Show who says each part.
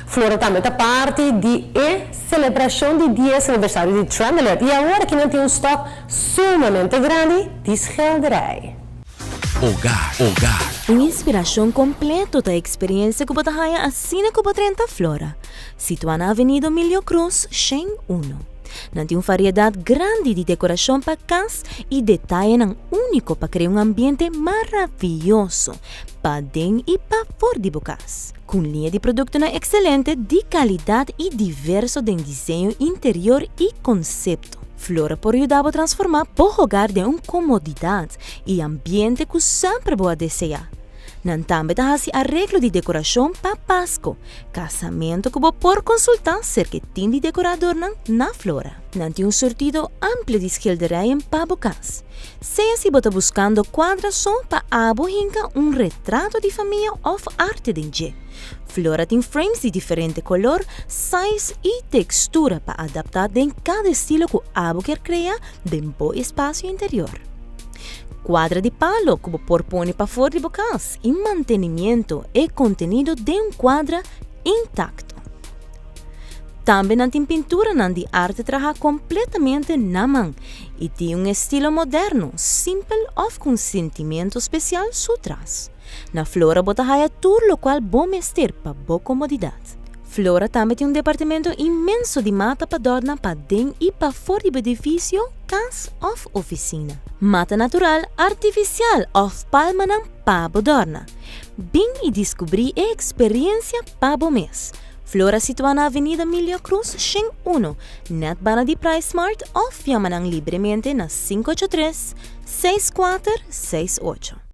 Speaker 1: Flora tambe ta parti di e celebracion di 10 aniversario di Trend Alert y awor aki nan tin un stock sumamente grandi di schilderij.
Speaker 2: Hogar, hogar.
Speaker 3: Un inspiracion completo ta e experiencia cu bo ta haya asina cu bo drenta Flora, situa na Avenida Emilio Cruz, 101. Nan tin un variedad grandi di decoracion pa cas y detayenan unico pa crea un ambiente maraviyoso paden y pafor di bo cas. Cu un liña di productonan excelente, di calidad y diverso den diseño interior y concepto. Flora por yuda bo transforma bo hogar den un comodidad y ambiente cu semper bo a desea. Nan tambe ta haci areglo di decoracion pa Pasco, casamento cu bo por consulta cerca e team di decoradornan na Flora. Nan tin un surtido amplio di schilderijen pa bo cas. Sea si bo ta buscando cuadra so pa abo hinca un retrato di famia of arte den dje. Flora tin frames di diferente color, size y textura pa adapta den cada estilo cu abo kier crea den bo espacio interior. Cuadra di palo cu bo por pone pafor di bo cas y mantenimiento e contenido den un cuadra intacto. Tambe nan tin pinturanan di arte traha completamente na man y tin un estilo moderno, simpel of cu un sentimiento special su tras. Na Flora bo ta haya tur locual bo mester pa bo comodidad. Flora tambe tin un departamento inmenso di mata pa dorna paden y pafor di bo edificio, cas of oficina. Mata natural, artificial of palmanan pa bo dorna. Bin y descubri e experiencia pa bo mes. Flora situa na Avenida Milio Cruz 101, net banda di PriceSmart of yama nan libremente na 583 6468.